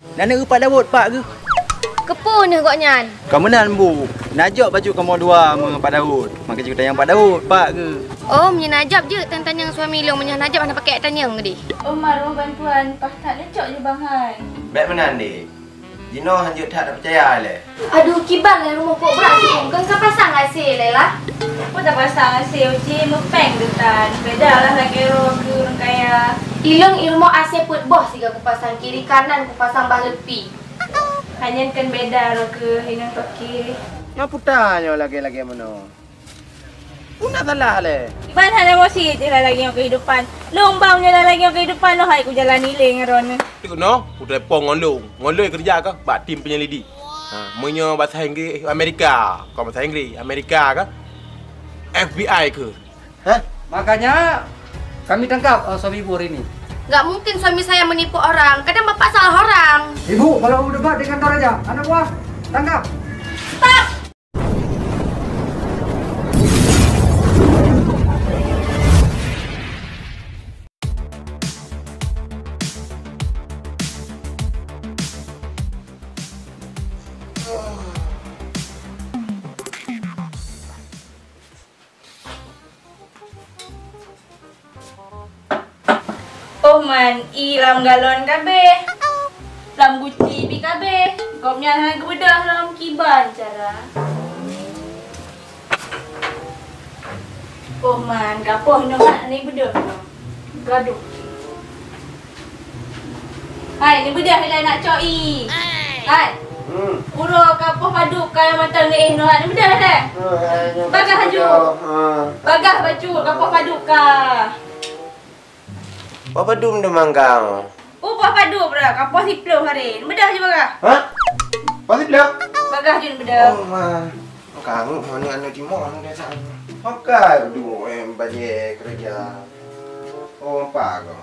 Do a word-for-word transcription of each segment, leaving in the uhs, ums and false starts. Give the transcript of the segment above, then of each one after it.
Na neuk Pak Daud, Pak, keuh? Keupeue neuh gobnyan? Ka meunan, Bu. Najok bacut kamoe dua meungon Pak Daud. Maka jeuet tanyong Pak Daud, Pak, keuh? Oh, meunyoe najok jeuet tanyong suami lôn, meunyoe najok hana pakai tanyong deh. Oh, ma, rumoh bantuan, paih that neucok jih bang hai. Bèk meunan deh. Jinoe hanjeuet that tapeucaya lé. Aduh, kiban lé rumoh pok brat sigoe, kon ka pasang A C lé lah. Peue tapasang A C, uji meupéng deutan. Beda lah lagèe droe keu ureueng kaya. Ilôn i rumoh A C peuet boh sigoe kupasang, kiri kanan kupasang bah leupi. Hanyan kan beda droe keu inong toke. Ngon puta nyoe lagèe-lagèe meunoe. Peue na salah lé? Ban hana emosi teuh lalagi ngon kehidupan. Lôn bang nyoe lalagi ngon kehidupan, noh hai kujalani lé ngon droeneuh. Keunoe, kutelepon ngon lôn. Ngon lôn keureuja kah bak tim penyelidik. Ha, meunyoe bahasa Inggris Amerika, kon bahasa Inggris Amerika kah? F B I keuh? Hah? Makanya kami tangkap, eh, suami ibu hari ini. Nggak mungkin suami saya menipu orang. Kadang bapak salah orang. Ibu, kalau berdebat di kantor aja. Anak buah, tangkap. Stop! Oh man, ie lam galon kabeh. Lam guci pih kabeh. Gobnyan hana geubeudôh lom, kiban cara. Oh man, gapoh nyoe hana geubeudôh lom. Gadoh. Hai, neubeudôh ilèe nak cok ie. Hai. Hmm. Uroe ka poh padub ka mantong neuéh nyoe, neubeudôh ilèe. Hmm, hai, nyoe bagah laju. Ha. Bagah bacut ka poh padub ka. Poh padub dum manggang. Oh, poh padub dah, ka poh siplôh hari. Neubeudôh laju bagah. Ha? Poh siplôh? Bagah laju neubeudôh. Oh, ma. Kamu mana anu timur anu desa. Pakai dua em bajèe keureuja. Oh, apa kau?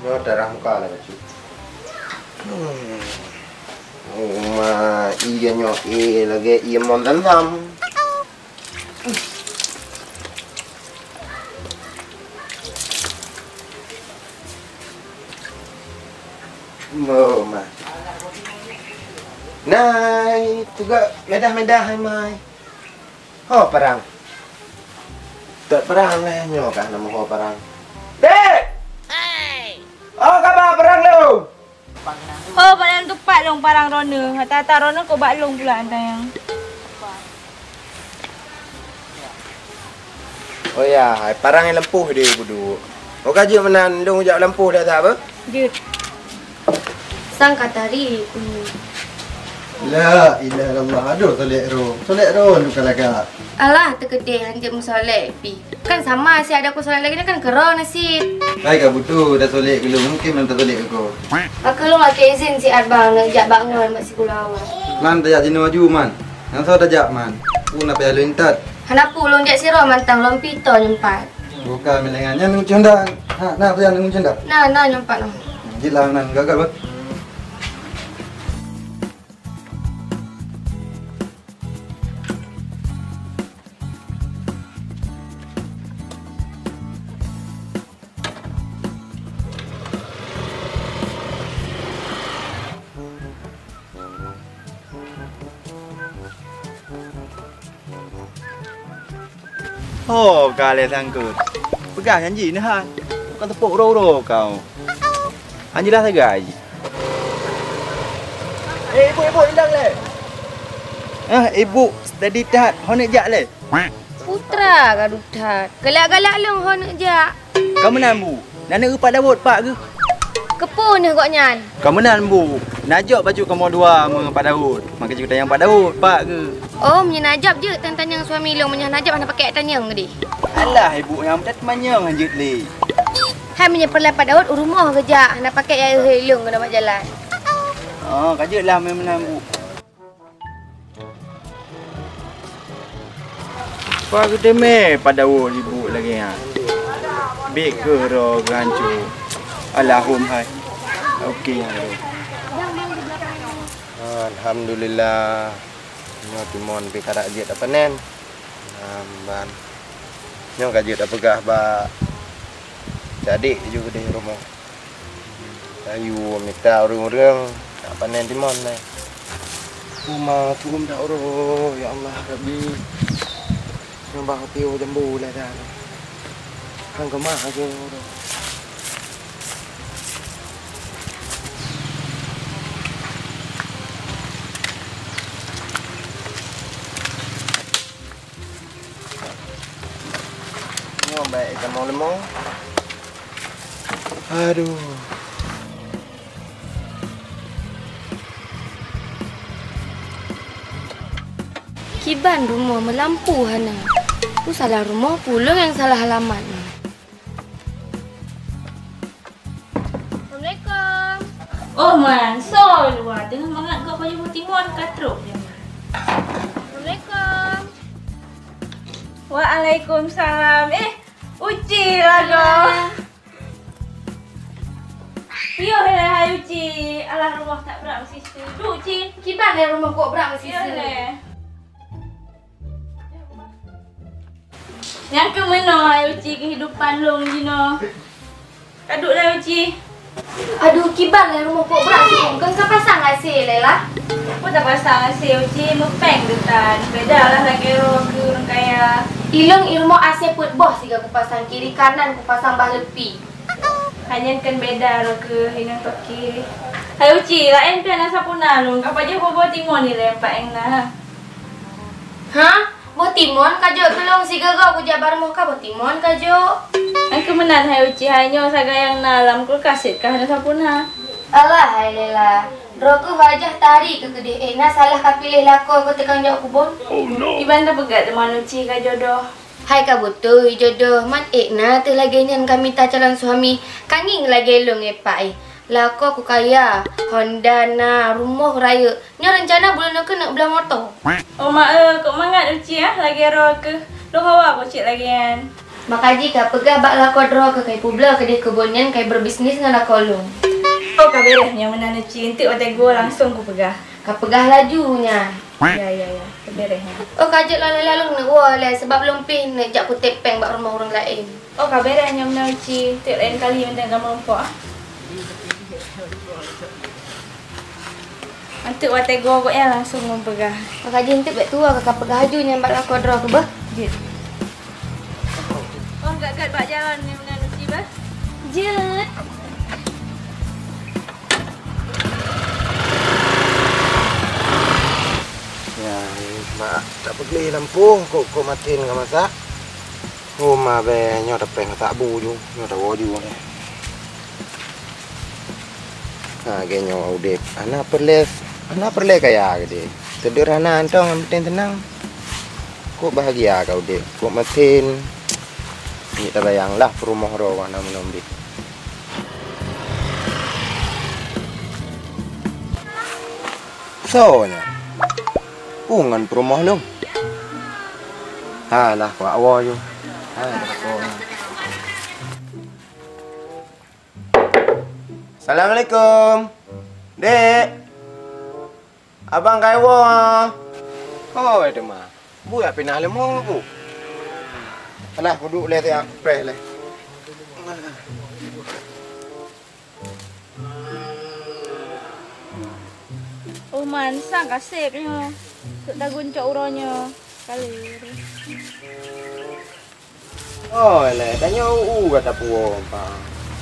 Nyoe darah muka lah bacut. Hmm. Oh, ma, ie nyoe, ie lagèe ie mon tam-tam. Oh, ma. Nai, tuga medah-medah, hai, mai. Ho parang. Tot parang lé nyoe kah nama ho parang. Dek! Oh, kaba parang lôn. Ho, padang tupat lôn parang droeneuh. Hata-hata droeneuh kok bak lôn pula tanyong. Oh ya, hai parang nyang leumpôh deh budu. Oh ka jeuet meunan lôn jak leumpôh dah tak apa? Jeuet. Sang ka tari kunyi. La ilaha illallah. Aduh, solek ro. Solek ro, lu ka lagak. Alah, teukeudeh, hanjeuet meusolek pi. Kan sama, si ada ku solek lagi ni kan keurong nasib. Hai ka butu, dah solek ke lu? Mungkin belum tersolek ke kau. Maka lu lagi izin si Arbang nak jak bangun mak si Kulawa. Man, tajak sini maju, man. Nang soe tajak, man. Pun apa yang lu intat? Hana pu, lôn jak siro mantang, lôn pito nyempat. Bukan melengan. Nyan ngucun dah. Ha, nah, tu yang ngucun dah. Nah, nah, nyempat noh. Jilah nan gagal, bah. Ho, ka lé sangkot. Peugah janji neuh, ha. Bukan tepok uroe-uroe kau. Han jeulaih sagai. Eh, ibu, ibu, indang lé. Ah, ibu, steady that. Ho neuk jak lé. Putra gaduh that. Galak-galak lôn ho neuk jak. Ka meunan, Bu. Na neuk Pak Daud, Pak, keuh? Keupeue neuh gobnyan? Ka meunan, Bu. Najok bacut kamoe dua meungon Pak Daud. Maka jeuet tanyong Pak Daud, Pak, keuh? Oh, meunyoe najok jeuet tanyong suami lôn, meunyoe najok hana pakai tanyong deh. Alah, ibu nyang meudat manyong han jeuet lé. Hai meunyoe peureulèe Pak Daud u rumoh geujak, hana pakai ya lôn keunoe bak jalan. Oh, ka jeuet lah meunan, Bu. Pak geuteumé Pak Daud ibu lagèe nyan. Bèk keuh droe geuhanco. Alahum hai. Oke, hai. Alhamdulillah. Nyoe timon pih karak jeuet apa nen? Namban. Nyoe ka jeuet tapeugah bak Tadek ju keudeh rumoh. Ayu mita ureueng-ureueng nak panen timon neh. Uma tuem dak uroe, ya Allah Rabbi. Nyang bah piôh jambu lah dah. Hang keumah aja uroe. Nyoe baik kamoe leumô. Aduh. Kiban rumoh meulampu hana. Peue salah rumoh, peue lôn nyang salah alamat nyoe. Assalamualaikum. Oh, man, soe luwa teungoh mangat gob bajèe butimon ka trok nyan. Assalamualaikum. Waalaikumsalam. Eh, Uci lagoe. Yoh lé hai Uci, alah rumoh that brat meusiseue. Duek Uci. Kiban lé rumoh kok brat meusiseue. Yoh lé. Nyang keu meunoe hai Uci keuhidupan lôn jinoe. Ka duek lé Uci. Aduh, kiban lé rumoh kok brat sigoe, kon ka pasang A C lé lah. Peue tapasang A C Uci, meupéng geutan. Beda lah lagèe droe keu ureueng kaya. Ilôn i rumoh A C peuet boh sigoe kupasang, kiri kanan kupasang bah leupi. Hanyan kan beda droe keu inong toke. Hai Uci, laén pih hana sapeue na lôn, ka pajoh boh timon ilèe pat nyang na. Ha? Boh timon ka jok keu lôn sigoe-goe kujak bak rumoh ka boh timon ka jok. Nyang keu meunan hai Uci, hai nyoe sagai nyang na lam kulkas cit ka hana sapeue na. Alah hai Lela, droe keuh wajah tari keu keudeh ék na salah ka piléh lakoe keu teukang jok kubon. Kiban tapeugah teuma Uci ka jodoh. Hai ka beutôi jodoh, man ék na teuh lagèe nyan ka mita calon suami, ka ngieng lagèe lôn éh pak éh. Lakoe ku kaya, Honda na, rumoh rayeuk. Nyoe reuncana buleuen nyoe keuneuk blah moto. Oh ma e, kok mangat Uci ah, lagèe droe keuh. Lôn hawa kok cit lagèe nyan. Maka jih ka peugah bak lakoe droe keuh kai peubloe keudeh keubon nyan kai beubisnis ngon lakoe lôn. Oh ka beureh nyoe meunan Uci, enteuk watèe geuwoe langsong kupeugah. Ka peugah laju nyan. Ya, ya, ya. Ka beureh nyan. Oh ka jeuet lôn lé lôn neuk woe lé, sabab lôn pih neuk jak kutek péng bak rumoh ureueng laén. Oh ka beureh nyoe meunan Uci, enteuk laén kali mantong kamoe muphom ah. Enteuk watèe geuwoe gobnyan langsong lôn peugah. Maka jih enteuk bèk tuwoe ka, ka peugah laju nyan bak lakoe droe keuh beuh. Jeuet. Oh gat-gat bak jalan nyoe meunan Uci beuh. Jeuet. Ya, mak tak peugléh lampôh kok, kok maté ngon masak. Huma bèe nyoe tapéng sabu ju, nyoe tawoe ju nyoe. Ha, lagèe nyoe udép. Hana peureulèe, hana peureulèe kaya geude. Seudeurhana mantong nyang penting teunang. Kok bahagia ka udép, kok maté. Nyoe tabayang lah peurumoh droe hana meunan udép. Soe nyan? Peue ngon peurumoh lôn? Ha lah, kuak woe ju. Ha, kuak woe. Assalamualaikum. Dek. Abang kai woe. Hoi teuma. Bui pinah leumo bu. Alah, kuduek lé siat preh lé. Oh man, sang ka sép nyoe. Keu tagun cok uroe nyoe. Kali. Oh lé, tanyoe u gata puwoe pa.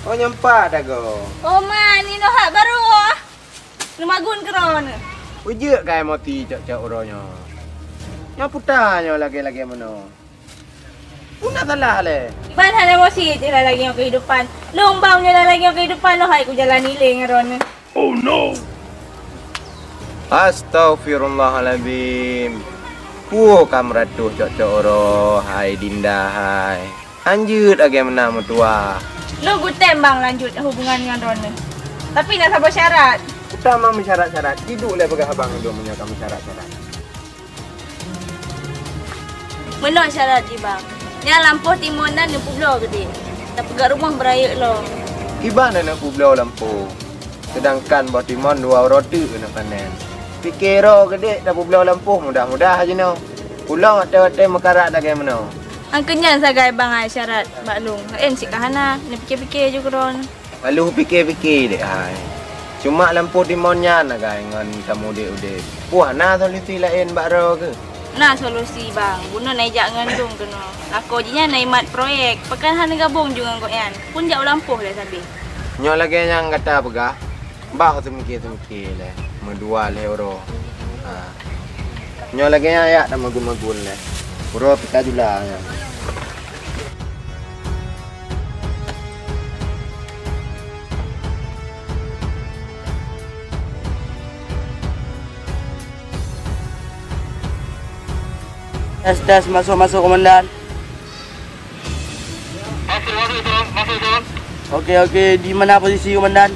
Oh nyoe empat dago. Oh man, inoe hak barô ah. Neumagun keudroe nyoe. Peujeuet kai moti cok-cok uroe nyoe. Nyoe puta nyoe lagèe-lagèe meunoe. Peue na salah lé? Ban hana mosi teuh lagèe nyoe keuhidupan. Lôn bang nyoe lagèe nyoe keuhidupan, lôn hai kujalani lé ngon droeneuh. Oh no! Astaghfirullahalazim. Peue ka meuratoh cok-cok uroe, hai Dinda hai. Hanjeuet lagèe meunan meutuwah. Lôn kutem bang lanjut hubungan ngon droeneuh. Tapi na saboh syarat. Peue tamong meusyarat-syarat, jiduek lé peugah abang lôn meunyoe ka meusyarat-syarat. Meunoe syarat jih bang. Nyan lampôh timon nyan neupeubloe keudéh. Tapeugöt rumoh beurayeuk lom. Kiban na neupeubloe lampôh. Seudangkan boh timon dua uroe teuk keuneuk panen. Pike droe keudéh tapeubloe lampôh mudah-mudah jinoe. Ulôn watèe-watèe meukarat lagèe meunoe. Angkeunyan sagai bangai syarat bak lôn. Laén cit ka hana, neupiké-piké ju keudroe. Lalu piké-piké dek hai. Cuma lampôh timon nyan sagai ngon kamoe udép-udép. Peue na solusi laén bak droe keuh? Na solusi, Bang. Bunoe na ijak ngon lôn keunoe. Lakoe jih nyan na imat proyek. Pakon hana gabong ju ngon gobnyan? Phon jak u lampôh lé sabe. Nyoe lagèe nyang gata peugah, bah seumiké-seumiké lé, meudua lhèe uroe. Ha. Nyoe lagèe nyan jak tameugun-meugun lé. Uroe teuka jula nyan. Tes, tes, masuk, masuk, Komandan. Masuk, masuk, Tom. Masuk, Tom. Oke, oke. Di mana posisi, Komandan?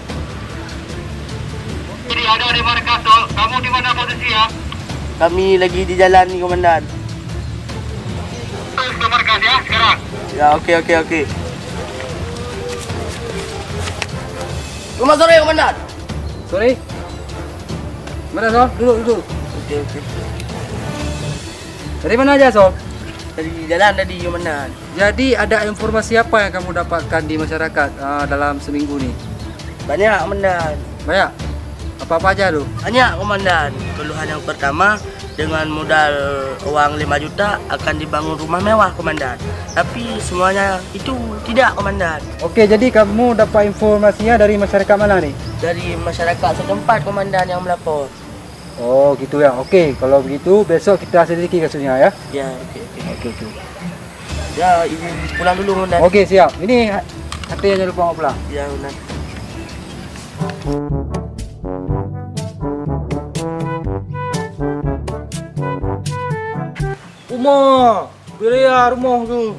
Jadi, ada di markas, Tom. Kamu di mana posisi, ya? Kami lagi di jalan ni, Komandan. Terus ke markas, ya, sekarang. Ya, oke, oke, oke. Selamat sore, Komandan. Sore. Mana, Tom? Duduk, duduk. Oke, oke. Dari mana aja, Sob? Dari jalan tadi, Komandan. Jadi, ada informasi apa yang kamu dapatkan di masyarakat, ah, dalam seminggu ni? Banyak, Komandan. Banyak? Apa-apa aja tu? Banyak, Komandan. Keluhan yang pertama, dengan modal uang lima juta akan dibangun rumah mewah, Komandan. Tapi semuanya itu tidak, Komandan. Oke, jadi kamu dapat informasinya dari masyarakat mana ni? Dari masyarakat setempat, Komandan, yang melapor. Oh, gitu ya. Oke, kalau begitu besok kita selidiki kasusnya ya. Ya, oke, oke. Oke, oke. Ya, ini pulang dulu, Komandan. Oke, siap. Ini ha-, H T jangan lupa bawa pulang. Ya, Komandan. Uma, biaya rumoh tu.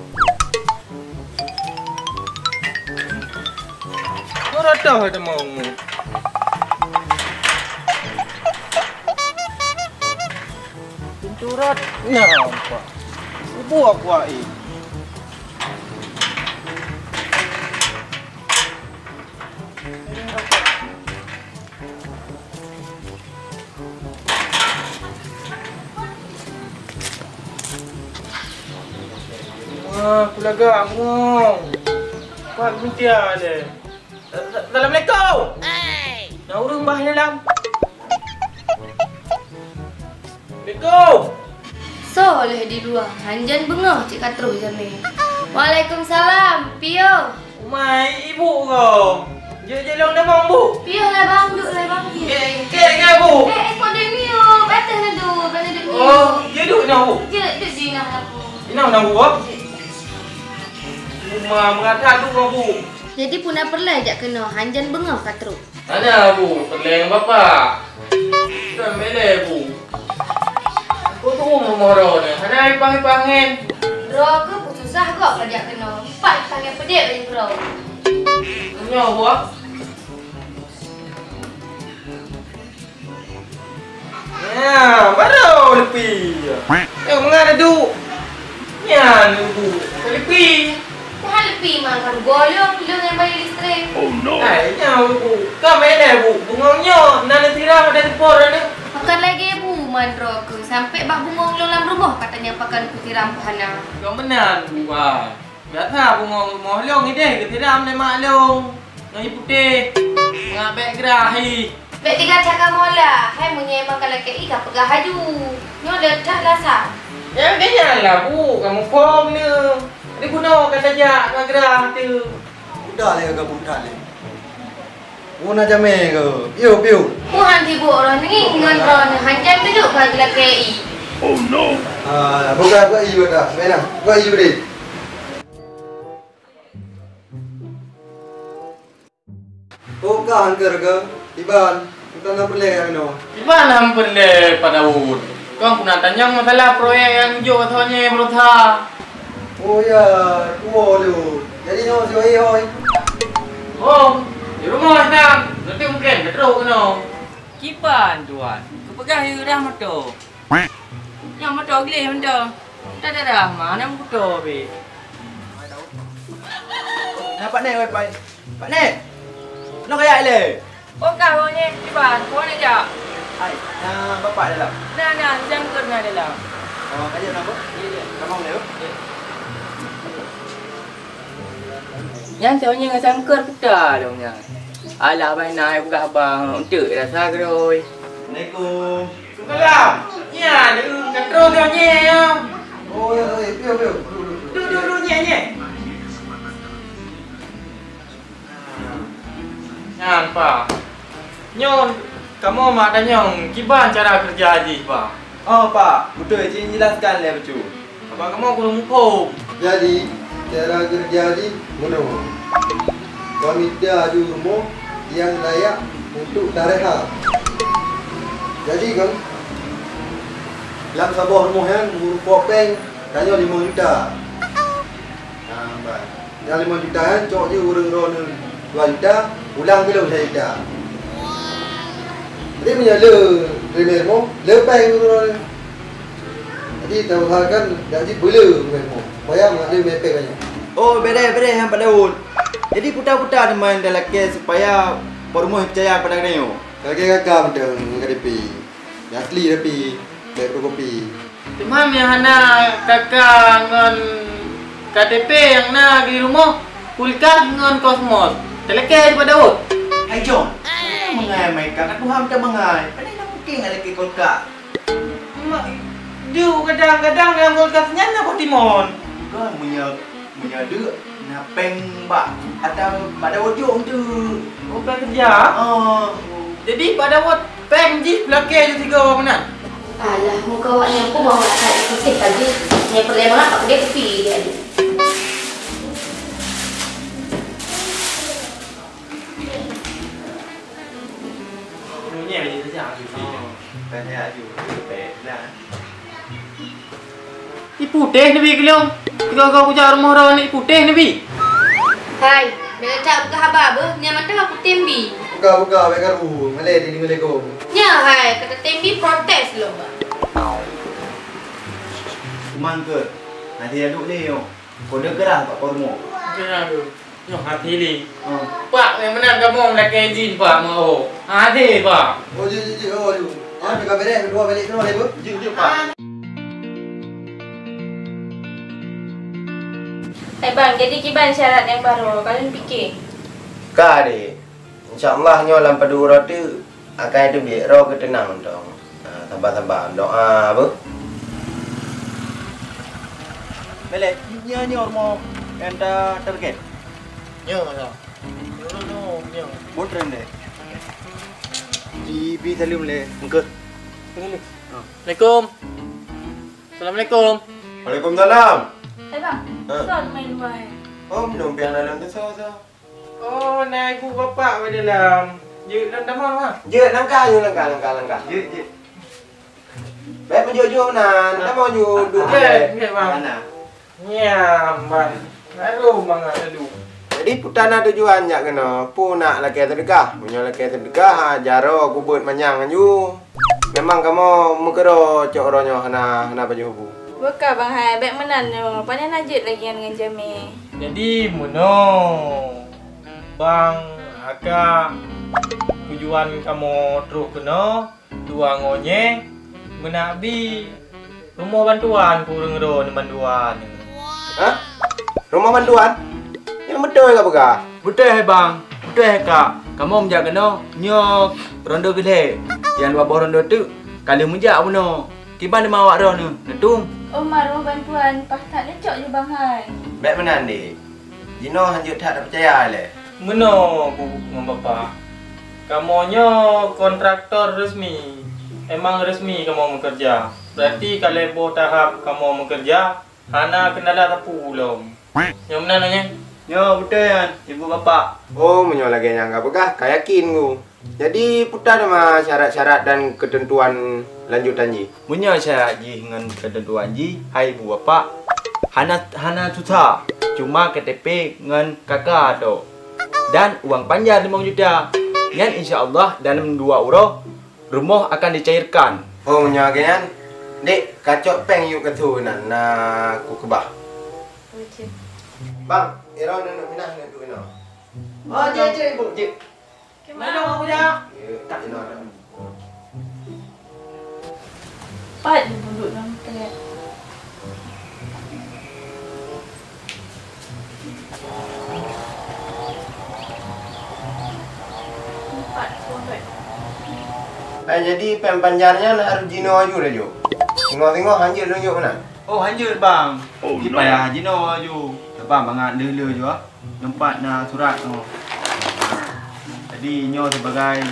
Kau datang ada mau. Pintu rot. Nampak. Ibu aku ai. Wah, aku lagak bengong. Kuat mintia deh. Assalamualaikum. Nah, ureueng bah dalam. Assalamualaikum. Soe lheueh di luwa, hanjan beungoh cit ka troh jamé. Waalaikumsalam, piôh. Umai, ibu ko. Jeuet, jeuet lôn damong, Bu. Piôh lah, Bang, duek lah, Bang. Kek, kek, kek, Bu. Eh, eh, kok deuh miôb? Ateueh na duek, bang duek miôb. Oh, jeuet duek inoe, Bu. Jeuet, duek di inoe lah, Bu. Inoe na, Bu, ah? Jeuet. Uma meurata duek, Bu. Jadi, peue na peureulèe jak keunoe, hanjan beungoh ka trok. Hana, Bu, peureulèe ngon Bapak. Kan mele, Bu. Aku tu rumoh droeneuh, hana ipang-ipang ngen. Droe keuh peususah gob ka jak keunoe. Pat ipang nyang peudeh bak droe. Nyoe, Bu. Ya, baru leupie. Eh, mangat duek. Nyan, Bu, leupie. Tuhan leupie mah, kan golong, lôn nyang bayar listrik. Oh, no. Hai, nyan, Bu. Ka mele, Bu. Bungong nyoe, na neusiram ada seupor ada. Pakon lagèe Bu man droe keuh, sampai bak bungong lôn lam rumoh ka tanyong pakon kusiram, peue hana. Keu meunan, Bu, ah. Biasa bungong rumoh lôn ideh geusiram lé mak lôn. Ngon ié putéh. Mangat bèk grah ih. Bèk teuga that kamoe lah. Hai meunyoe memang ka lakèe ih ka peugah laju. Nyoe le that lasa. Nyang keu nyan lah, Bu, kamoe phôn neuh. Di bunoe ka tajak ka grah teuh. Udah lé ka buet that lé. Peue na jamé keuh? Piôh, piôh. Tuhan sibuk roh ni ngon droe ni hanjam teuduek bak lakèe ih. Oh no. Ah, buka, buka ié dah. Mana? Buka ié deh. Buka angker ke? Iban, kita na peureulèe keunoe. Iban na peureulèe Pak Daud. Kong puna tanyong masalah proyek nyang jok asoe nyoe beureusaha. Oh ya, tuwo lôn. Jadi nyoe siwai hôi. Oh, di rumoh nyan. Nanti mungkin ka trok keunoe. Kiban, Tuan. Kupeugah yue rah moto. Nyang moto gleh moto. Dah, dah, dah. Mana moto be? Nah, Pak Nek, weh, Pak. Pak Nek. Noh kaya le. Oh, kah, oh, nyeh, Kiban. Oh, ni jak. Hai, nah, bapak dalam. Nah, nah, jangkut na dalam. Oh, aja na, Bu. Iya, iya. Tamong le, Bu. Iya. Nyan soe nyang sangkot puta lom nyan. Alah, bak na peugah bang, untuk rasa geroi. Assalamualaikum. Waalaikumsalam. Nyan, ka troh soe nyang. Oh, ya, ya, ya, ya. Duduk, duduk, duduk, nyek, nyek. Nyan, Pak. Nyoe, kamoe mak tanyong, kiban cara keureuja jih, Pak? Oh, Pak, beutôi, ci jelaskan lé bacut. Apa kamoe kureueng muphom? Jadi, cara keureuja jih meunoe. Kami mita aju rumoh nyang layak untuk tarehab. Jadi, kan, lam saboh rumoh nyan meurumpok péng tanyoe limong juta. Nah, ban. Nyang limong juta nyan cok jih ureueng droeneuh dua juta, pulang keu lôn sa juta. Jadi meunyoe le, le meurumoh, le péng ureueng droeneuh. Jadi, tausahakan jak jih peule meurumoh, supaya mangat le mé péng banyak. Oh, bereh, bereh, Pak Daud. Jadi, puta-puta teuma talakée supaya Pak Rumoh peucaya pada geutanyoe. Talakée kaka mantong ngon K T P. Nyang asli tapi, bèk fotokopi. Teuma meunyoe hana kaka ngon K T P nyang na di rumoh, kulkas ngon kosmos, talakée Pak Daud. Hai John, mangat meuka ka Tuhan teumangat, padahai na mungkin ngalakée kulkas. Mak, deuh kadang-kadang dalam kulkas nyan na boh timon. Bukan, meunyoe, meunyoe deuh na péng bak ata Pak Daud jok tu. Oh, péng keureuja? Ah. Jadi Pak Daud péng jih peulakée jih sigoe meunan? Alah, muka awak nyan pun awak that putih tadi. Nyan peureulèe mangat bak keudè kupi dia tu. Nyan jih saja. Oh. Tanya aju. Baiklah. Ié putéh neubi keu lôn. Tiga-tiga kujak rumoh droeneuh ié putéh neubi. Hai, bèk lagèe that peugah haba beuh, nyan mantong aku tem bi. Buka, buka, bèk karu. Malèe di deungon lé gob. Nyan hai, kata tem bi protes lom bah. Kuman keuh, na silalu lé nyoe. Kode keurah bak po rumoh. Keurah tu. Nyoe hati lé. Oh. Pak, nyang meunan kamoe meulakèe idin, Pak, meu'oh. Hati, Pak. Oh, jeuet, jeuet, jeuet. Oh, aduh. Ah, teuka beres, dua balik keudroe lé, Bu. Jeuet, jeuet, Pak. Hai bang, jadi kiban syarat nyang baroe, ka lôn piké. Ka, Dek. Insya Allah nyoe lam padub uroe teuk akan teubiet, droe keuh teunang mantong. Ha, saba-saba doa beuh. Belek, nyoe, nyoe rumoh nyang ta target. Nyoe, nyoe. Nyoe, nyoe, nyoe. Bon tren deh. Di, bi saleuem lé, meukeue. Assalamualaikum. Assalamualaikum. Waalaikumsalam. Eh bang, ha? Soe main luar eh? Oh, meunyoe piang dalam tu soe, soe? Oh, na ibu bapak bak dalam. Jeuet lôn tamong, ha? Jeuet, langkah, jeuet, langkah, langkah, langkah. Jeuet, jeuet. Bèk meujeuet-jeuet meunan, tamong jeuet duek. Jeuet, jeuet, bang. Mana? Nyan, bang. Lalu mangat lalu. Jadi, peue na tujuan jak keunoe? Peue nak lakèe seudeukah? Meunyoe lakèe seudeukah, ha, jaroe kubeuet manyang laju. Memang kamoe meukeurok cok uroe nyoe hana, hana pajoh bu. Beuka bang hai, bèk meunan nyoe. Pane na jeuet lagi nyan ngon jamé. Jadi meunoe, bang, aka, tujuan kamoe troh keunoe, dua ngonyée meunak bi rumoh bantuan keu ureuëng droe nibak dua nyoe. Hah? Rumoh bantuan? Nyang beutôi ka peugah? Beutôi hai bang, beutôi hai kak. Kamoe meujak keunoe nyoe ronde keu lhée. Nyang dua boh ronde teuk ka lheueh meujak bunoe. Kiban teuma awak droeneuh, neutueng? Oh, ma rumoh bantuan, paih that neucok ju bang hai. Bék meunan, Dek. Jinoe hanjeuet that tapeucaya lé. Meunoe, Bu ngon Bapak. Kamoe nyoe kontraktor resmi. Emang resmi kamoe meukeureuja. Berarti ka lhée boh tahap kamoe meukeureuja, hana keundala sapeue lom. Nyoe meunan nyoe? Nyoe beutôi nyan, Ibu Bapak. Oh, meunyoe lagée nyan ka peugah, ka yakin ku. Jadi, peue teuma syarat-syarat dan keuteuntuan lanjutan jih? Meunyoe syarat jih ngon keuteuntuan jih, hai Ibu Bapak, hana, hana susah, cuma K T P ngon K K tok, dan uang panjar limong juta. Nyan insya Allah dalam dua uroe rumoh akan dicairkan. Oh, meunyoe lagée nyan, Dek, kacok péng yue keu su nan na kukeubah. Bang, Ira neuneuk pinah neuduek inoe. Oh, jeuet, jeuet, Ibu, jeuet. Keunoe aku jak. Ya, tak keunoe dah. Pat duduk dalam trek. Eh, jadi péng banjar nyan harôh jinoe aju laju. Singoh-singoh hanjeuet lôn jok meunan. Oh, hanjeuet, Bang. Ji payah jinoe aju. Teuma mangat le-le aju, ah. Teumpat na surat nyoe. Jadi, nyoe sibagai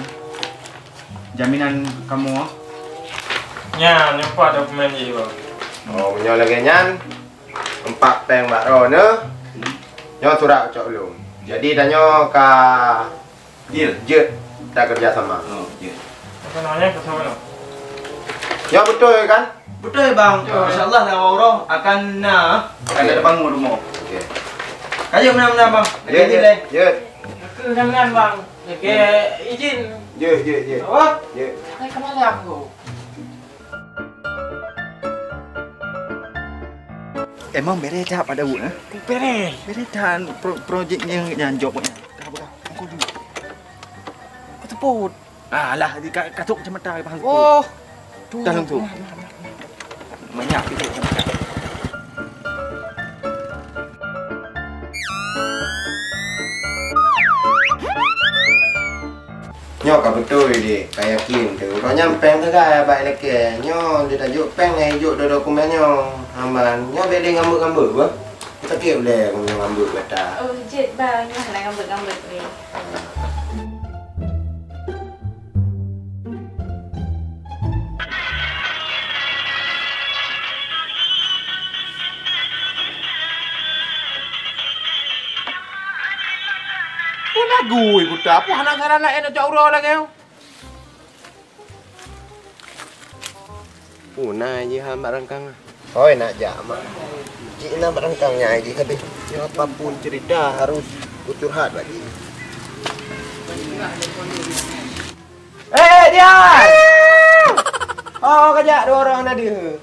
jaminan kamoe. Nyan, nyoe pat dokumen jih, Bang. Oh, meunyoe lagèe nyan, empat péng bak droeneuh, nyoe surat ucok lôn. Jadi, tanyoe ka jeuet, jeuet takeureuja sama. Oh, jeuet. Apa namanya? Apa nama? Nyoe beutôi kan? Beutôi, Bang. Beutôi. Insya Allah, lam uroe akan na, akan ada bangun rumoh. Oke. Ayo, meunan-meunan, Bang. Jeuet, jeuet, jeuet. Aku dengan Bang. Oke, izin. Jeuet, jeuet, jeuet. Apa? Jeuet. Hai, kemana aku? Emang bereh that pada awak, eh? Bereh. Bereh that pro-, projek nyang, nyang job nyan. Dah, dah. Aku dulu. Aku tepot. Alah, di ka-, katok kacamata, Bang. Oh. Dah, langsung. Banyak itu kacamata. Nyoe ka beutôi, Dek. Ka yakin teuh. Uroe nyan péng teuga bak ilakèe. Nyoe jeuet tajok péng, eh, jok dua dokumen nyoe. Aman. Nyoe bèk lé ngambek-ngambek, bah. Tapi ulèe nyoe ngambek gata. Oh, jeuet, bah. Nyoe hana ngambek-ngambek lé. Peue lagu, eh, Puta? Peue hana salah laén jak uroe lagèe nyoe? Peue na jihan bak rangkang? Hôi, nak jak mak. Cit na bak rangkang nyang jih habéh. Nyoe apapun cerita harus kucurhat bak jih. Eh, Dian! Oh, kajak dua ureueng na deuh.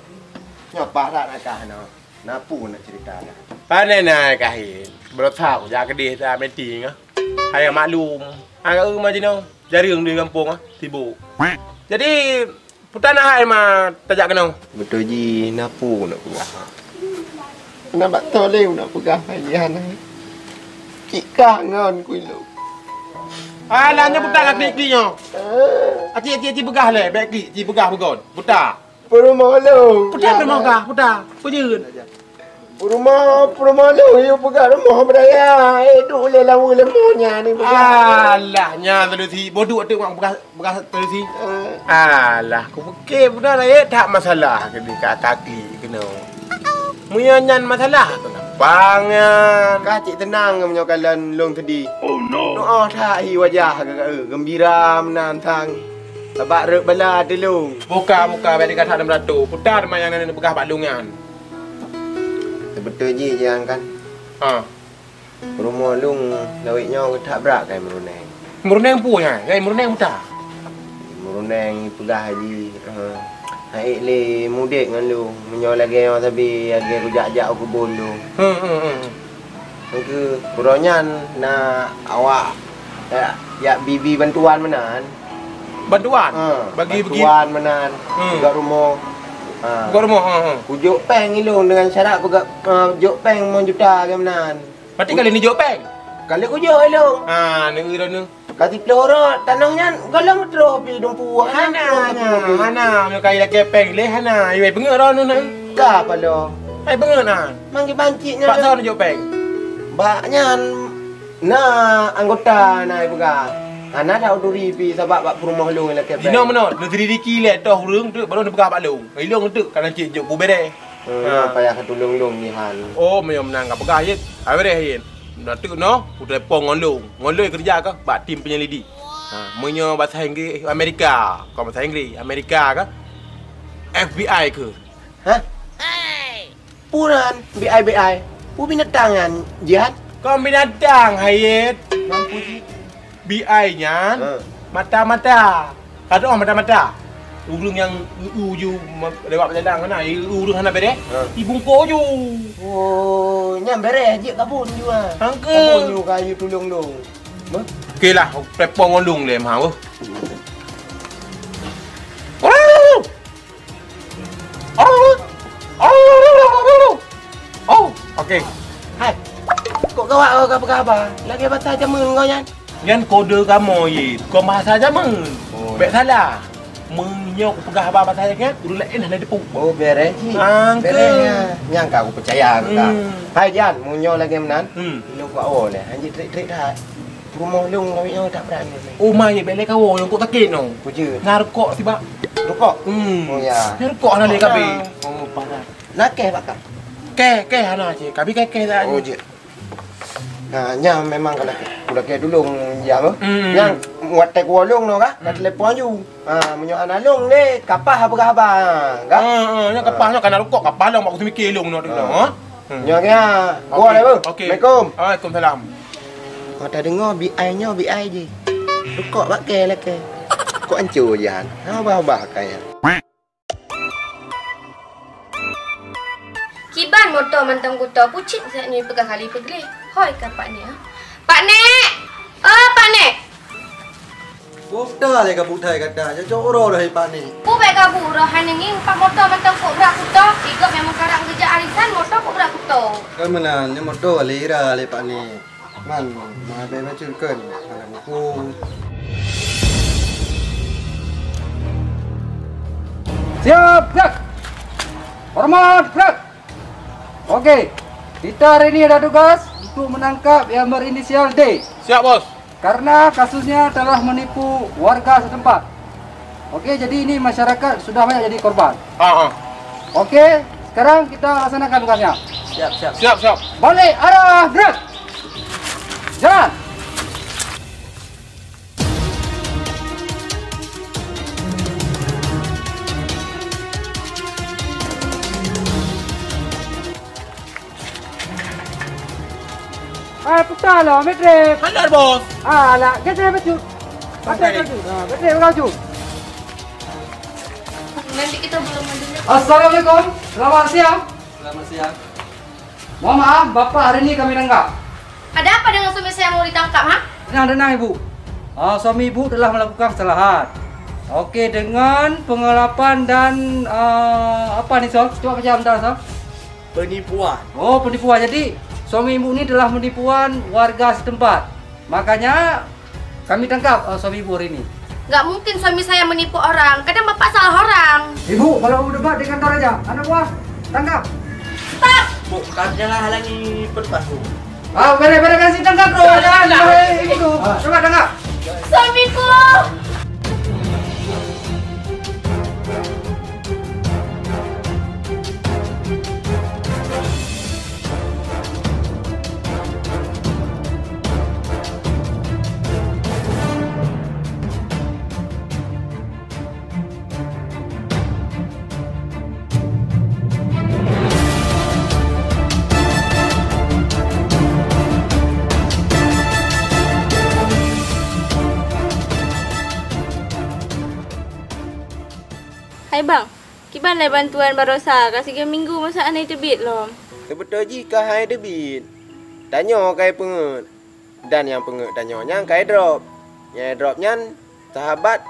Nyoe paih that nakah nyoe. Na peue nak cerita dah. Pane na kahin. Beureusa kujak keudeh ta meeting ah. Hai maklum. Agak eu ma jinoe. Jareueng di gampông ah, sibuk. Jadi, Peue na hai ma tajak keunoe? Beutôi jih, na peue nak peugah. Na bak toléh nak peugah hai nyan. Cit kah ngon kuilôn. Alah, nyoe peue ka klik-klik nyoe. Eh. Aci, aci, aci peugah lé, bèk klik, ci peugah beugon. Peue ta? Peurumoh lôn. Peue ta peurumoh kah? Peue ta? Peue jeuet? Peurumoh, peurumoh lôn, yue peugah rumoh beuraya. Eh, duek lé lawa leumo nyan ni peugah. Alah, nyan tadi si bodoh tu mak peugah. Beugah teuleusi. Eh. Alah, kupike bunoe rayeuk that masalah keu di ka kaki keunoe. Meunyoe nyan masalah, keuneupang nyan. Ka cit teunang meunyoe kalon lôn seudeh. Oh, no. Neuoh that hi wajah geumbira meunan sang. Sabab rot bala teulông. Buka, buka, bèk teuka that lom rato. Peue ta teuma nyang na neupeugah bak lôn nyan? Seubeutôi jih nyan kan. Ha. Peurumoh lôn lawét nyoe that brat keu Meuruneng. Meuruneng peue nyan? Keu Meuruneng peue ta? Meuruneng peugah jih, eh, han ék lé mudép ngon lôn. Meunyoe lagèe nyoe sabe lagèe kujak-jak u keubon lôn. Hmm, hmm, hmm. Nyan keuh uroe nyan na awak jak, jak bi-bi bantuan meunan. Bantuan? Ha, bagi, bagi bantuan meunan. Hmm. Peugöt rumoh. Ha. Peugöt rumoh, ha, ha. Kujok péng ilôn deungon syarat peugöt, eh, jok péng limong juta lagèe meunan. Berarti ka lheueh neujok péng? Ka lheueh kujok ilôn. Ha, neu droeneuh. Ka siplôh uroe, tanoh nyan gohlom troh pih dumpeue. Hana, hana, hana. Meunyoe ka ilakèe péng lé, hana. Iwai beungeut droeneuh na. Ka paloe. Hai beungeut na. Manggé bancik nyan. Bak soe neujok péng? Bak nyan na anggota na ipeugah. Hana that uturi pih sabab bak peurumoh lôn ilakèe péng. Jinoe meunoe, neuselidiki lé toh ureueng teuk baru neupeugah bak lôn. Ilôn teuk ka na cit jok peue bèrèh. Eh, ha. Payah ka tulông lôn nyan. Oh, meunyoe meunan ka peugah, Yit. Hai bèrèh, Yit. Meunan teuk noh, kutelepon ngon lôn. Ngon lôn keureuja kah bak tim penyelidik. Ha, meunyoe basa Inggris Amerika, kon basa Inggris Amerika kah? F B I keuh. Hah? Peue nan B I B I? Peue binatang nyan, Jihan? Kon binatang, hai Yit. Mampus jih. B I nyan, ha, mata-mata. Ka teu'oh mata-mata. Ureueng nyang eu-eu ju ma-, lewat bak jalan kana, eu-eu ureueng hana bèrèh, ha, ibungkôh ju. Oh, nyan bèrèh jeuet kabon ju, ha. Hangke. Kabon ju ka yue tulông lôn. Beuh? Oke lah, telepon ngon lôn lé meuh, beuh. Oh, oke. Hai. Kok gawat kau ka peugah haba? Lagèe basa jameun kau nyan. Nyan kode kamoe, Yit. Kon bahasa jameun. Oh. Bèk salah. Meunyoe kupeugah haba bak kayèe, ureueng laén hana jiteupeue. Oh, bèrèh cit. Angke. Bèrèh nyan. Nyan ka kupeucaya keu kah. Hmm. Hai Jan, meunyoe lagèe meunan, hmm, ilôn kuwoe lé. Hanjeuet trép-trép that. Peurumoh lôn kawét nyoe that brat nyoe. Oh, ma, ya, bèk lé kawoe, nyang kok sakét nyoe. Peue jeuet? Na rukok sibak. Rukok? Hmm. Oh, ya. Na rukok hana lé kabeh. Oh, parah. Na kèh bak kah? Kèh, kèh hana cit. Kabi kèh-kèh that. Oh, jeuet. Nah, nyan memang ka lakèe, ka lakèe tulông jak, beuh. Hmm. Nyan watèe kuwoe lôn nyoe kah, ka, hmm, telepon aju. Ha, meunyoe hana lôn lé, kapah peugah haba, kah? Ha, ha, nyan kapah nyoe ka na rukok, kapah lôn bak kuteumikè lôn nyoe, ha. Hmm. Nyoe keuh, ha. Oke, kuwoe lé, beuh. Oke. Assalamualaikum. Waalaikumsalam. Mata deungö B I nyoe B I jih. Rukok bak kèe lakèe. Kok ancô jihan. Haba-haba kaya. Kiban moto mantong kuto, pucit siat nyoe peugah kali peugleh. Hôi ka Pak Nek, ah. Pak Nek! Oh, Pak Nek! Buta lé ka buta kata, cocok uroe dah Pak Nek. Ku bèk gabu uroe, hai ngieng, pat moto mantong kok brat kuto. Igob nyang meukarak geujak arisan, moto kok brat kuto. Kan meunan, nyoe moto lé ira lé Pak Nek. Man, ma bèk bacut kheun, hana buku. Siap, gerak! Hormat, gerak! Oke, kita hari ini ada tugas untuk menangkap yang berinisial D. Siap, Bos. Karena kasusnya telah menipu warga setempat. Oke, jadi ini masyarakat sudah banyak jadi korban. Ah, ah. Oke, sekarang kita laksanakan tugasnya. Siap, siap. Siap, siap. Balik arah, gerak! Jalan! Eh, putar lah, Matrep. Hana, Bos. Alah, geser bacut. Oke. Geser bacut. Ha, geser bacut. Nanti kita belum mendengar. Assalamualaikum. Selamat siang. Selamat siang. Mohon maaf, Bapak hari ini kami tangkap. Ada apa dengan suami saya mau ditangkap, ha? Tenang, tenang, Ibu. Ah, suami Ibu telah melakukan kesalahan. Oke, dengan penggelapan dan, ah, apa ni, Sol? Coba baca sebentar, Sol. Penipuan. Oh, penipuan. Jadi, suami ibu ni telah menipuan warga setempat. Makanya, kami tangkap, eh, suami ibu hari ini. Nggak mungkin suami saya menipu orang. Kadang bapak salah orang. Ibu, kalau berdebat di kantor aja. Anak buah, tangkap. Stop! Bu, jangan halangi berdebat, Bu. Ah, beres, beres, beres, tangkap, bro. Jangan, jangan. Ibu, coba tangkap. Suamiku! Hai bang, kiban lé bantuan baroesa ka sigoe minggu masa hana teubiet lom? Seubeutôi jih ka hai teubiet. Tanyoe ka peungeuet. Dan nyang peungeuet tanyoe nyan ka idrop. Nyang idrop nyan sahabat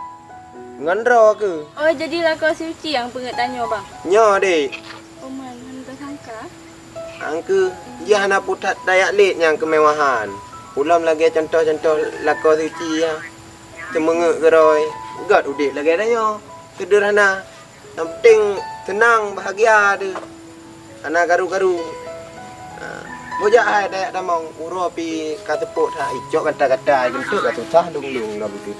ngon droe keuh. Oh, jadi lakoe si Uci nyang peungeuet tanyoe, bang? Nyoe, dek. Oh man, hana tasangka. Angkeu, jih hana putat dayak lét nyang keumewahan. Ulôn lagèe cuntoh-cuntoh lakoe si Uci nyan. Teumeungeuet keudroe, göt udép lagèe tanyoe. Seudeurhana. Nyang penting seunang, bahagia teuh. Hana karu-karu. Ha, bujak hai dayak tamong, uroe pih ka seupôt that, icok gata-gata, geunteuk ka susah dong-dong ka beutôi.